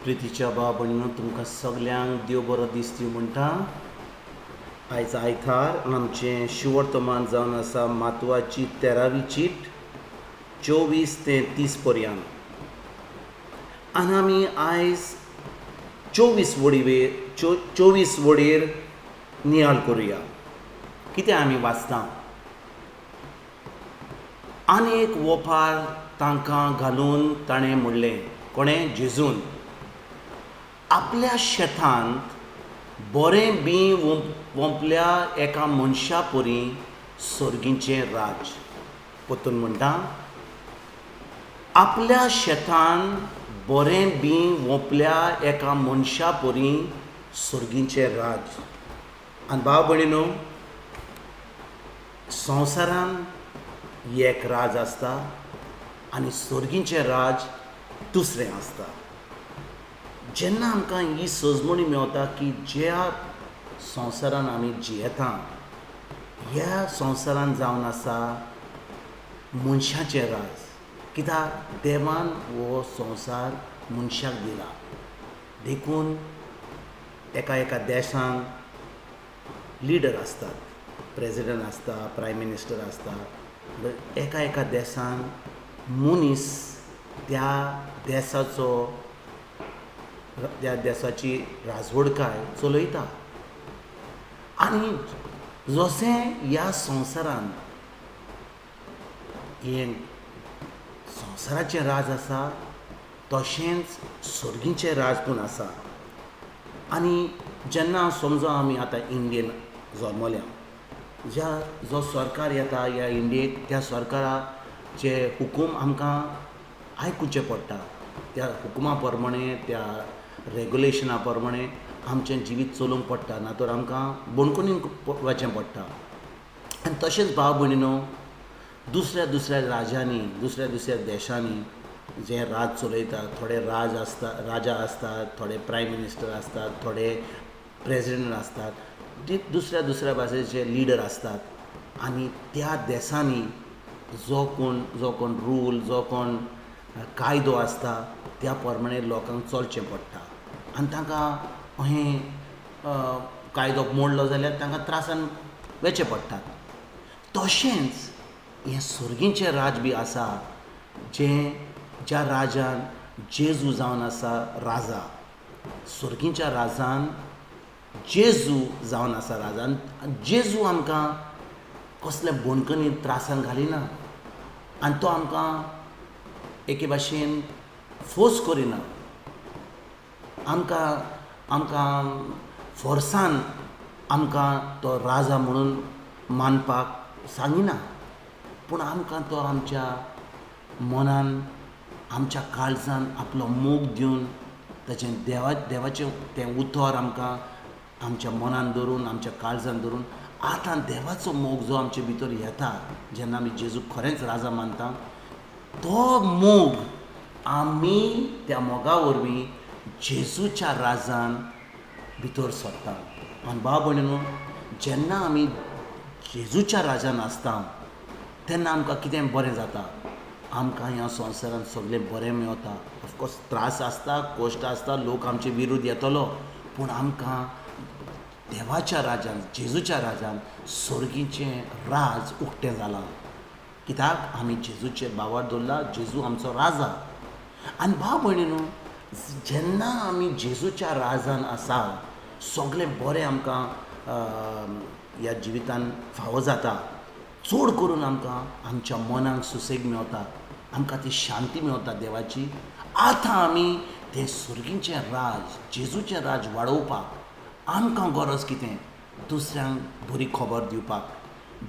प्रितीच्या भाव भयणीनो, तुमकां सगल्यांक देव बरो दीस दिवं म्हणटा. आयज आयतार, आमचें शिवर्तमान जावन आसा मातवाची 13वी चीट, 24 ते 30 पर्यंत. आनी आमी आयज 24 वडीवेर 24 वडीर नियाळ करुया. कितें आमी वाचता? आनी एक वोपार तांकां घालून ताणें म्हणलें, कोणें? जेजून, आपल्या शेतांत बरें बीं वोंपल्या एका मनशा परी सर्गीचें राज. परतून म्हणटा, आपल्या शेतान बरें बीं वोंपल्या एका मनशा परी सर्गीचें राज. आनी भाव भयणीनो, संवसारान एक राज आसता आनी सर्गीचें राज दुसरें आसता. जेन्ना आमकां ही सजमणी मेवता की ज्या संवसारान आमी जियेता, ह्या संवसारान जावन आसा मनशाचें राज, कित्याक देवान हो संवसार मनशाक दिला. देखून एका एका देशान लिडर आसतात, प्रेजिडंट आसता, प्रायम मिनिस्टर आसता. एका एका देसान मनीस त्या देसाचो, त्या देसाची राजवडकाय चलयता. आनी जशें ह्या संवसारान हें संवसाराचें राज आसा, तशेंच सर्गीचें राज पूण आसा. आनी जेन्ना समजा आमी आतां इंडियेन जल्मल्या, ज्या जो सरकार येता ह्या इंडियेक, त्या सरकाराचे हुकूम आमकां आयकुचे पडटा. त्या हुकुमा प्रमाणे, त्या रेगुलेशना प्रमाणे आमचें जिवीत चलोवंक पडटा, ना तर आमकां बणकुनीन वचचें पडटा. आनी तशेंच भाव भयणीनो, दुसऱ्या दुसऱ्या राज्यांनी, दुसऱ्या दुसऱ्या देशांनी जे राज चलयतात, थोडे राज आसता, राजा आसतात, थोडे प्रायम मिनिस्टर आसतात, थोडे प्रेजिडेंट आसतात, दुसऱ्या दुसऱ्या भाशेचे लिडर आसतात. आनी त्या देसांनी जो कोण रूल, जो कोण कायदो आसता, त्या प्रमाणे लोकांक चलचें पडटा. आनी तांकां अहें कायदो मोडलो जाल्यार तांकां त्रासान वचचें पडटा. तशेंच हें सर्गीचें राज बी आसा, जें ज्या राजान जेजू जावन आसा राजा. सर्गीच्या राजान जेजू जावन आसा राजा. जेजू आमकां कसले बणकणी त्रासान घालिना आनी तो आमकां एके भाशेन फोर्स करिना. आमकां फोर्सान आमकां तो राजा म्हणून मानपाक सांगिना, पूण आमकां तो आमच्या मनान, आमच्या काळजान आपलो मोग दिवन, ताचें देवाचें तें उतर आमकां आमच्या मनान धरून, आमच्या काळजान धरून, आतां देवाचो मोग जो आमचे भितर येता, जेन्ना आमी जेजूक खरेंच राजा मानता, तो मोग आमी त्या मोगा वरवीं जेजूच्या राजान भितर सरता. आनी भाव भयणीनो, जेन्ना आमी जेजूच्या राजान आसता, तेन्ना आमकां कितें बरें जाता? आमकां ह्या संवसारांत सगळें बरें मेवता. ऑफकोर्स त्रास आसता, कश्ट आसता, लोक आमचे विरुद्ध येतलो, पूण आमकां देवाच्या राजान, जेजूच्या राजान सर्गीचें राज उक्तें जालां, कित्याक आमी जेजूचेर भावार दवरला. जेजू आमचो राजा. आनी भाव भयणीनो, जेन्ना आमी जेजूच्या राजान आसा, सगळें बरें आमकां ह्या जिवितान फावो जाता. चड करून आमकां आमच्या मनाक सुसेग मेवता, आमकां ती शांती मेवता देवाची. आतां आमी तें सर्गीचें राज, जेजूचें राज वाडोवपाक आमकां गरज कितें? दुसऱ्यांक बरी खबर दिवपाक,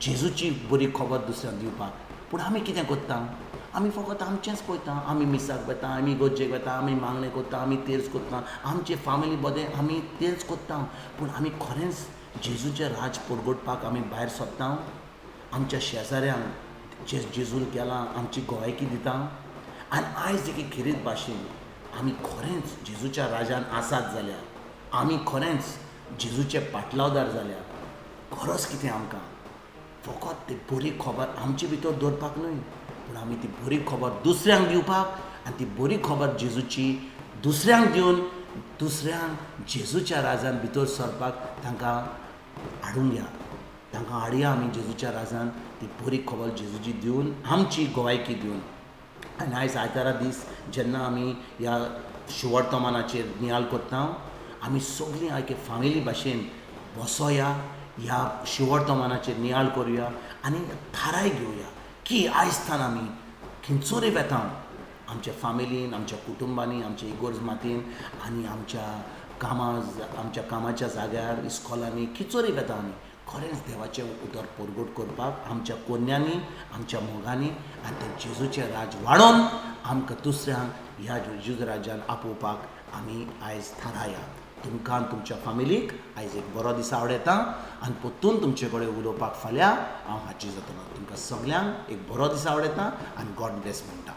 जेजूची बरी खबर दुसऱ्यांक दिवपाक. पूण आमी कितें करता? आमी फकत आमचेंच पळयता. आमी मिसाक वता, आमी गरजेक वता, आमी मागणें करता, आमी तेर्स करता, आमचे फामिली बरें आमी तेंच करता. पूण आमी खरेंच जेजूचें राज परगटपाक आमी भायर सरता? आमच्या शेजाऱ्यांक जे जेजून केलां, आमची गोवायकी दिता? आनी आयज एके खेरीत भाशेन आमी खरेंच जेजूच्या राजान आसात जाल्यार, आमी खरेंच जेजूचे पाटलावदार जाल्यार, गरज कितें आमकां फकत ती बरी खबर आमचे भितर दवरपाक न्हय, पूण आमी ती बरी खबर दुसऱ्यांक दिवपाक आनी ती बरी खबर जेजूची दुसऱ्यांक दिवन दुसऱ्यांक जेजूच्या राजान भितर सरपाक तांकां हाडूंक या, तांकां हाडया आमी जेजूच्या राजान ती बरी खबर जेजूची दिवन, आमची गोवायकी दिवन. आनी आयज आयतारा दीस जेन्ना आमी ह्या शिवर्तमानाचेर नियाळ करता, आमी सगळीं एके फामिली भाशेन बसोया, ह्या शिवर्तमानाचेर नियाळ करुया आनी थाराय घेवया की आयज थावन आमी खंयसरूय वेता, आमच्या फामिलीन, आमच्या कुटुंबांनी, आमच्या इगोर्ज मातीन आनी आमच्या कामा, आमच्या कामाच्या जाग्यार, इस्कॉलांनी, खंयसरूय वेता आमी खरेंच देवाचें उतर परगट करपाक आमच्या कोन्यांनी, आमच्या मोगांनी आनी तें जेजूचें राज वाडोवन आमकां दुसऱ्यांक ह्या जेजू राज्यान आपोवपाक आमी आयज थाराया. तुमकां आनी तुमच्या फामिलीक आयज एक बरो दीस आवडयता आनी परतून तुमचे कडेन उलोवपाक फाल्यां हांव हाजीर जातलो. तुमकां सगल्यांक एक बरो दीस आवडयता आनी गॉड ब्लेस म्हणटा.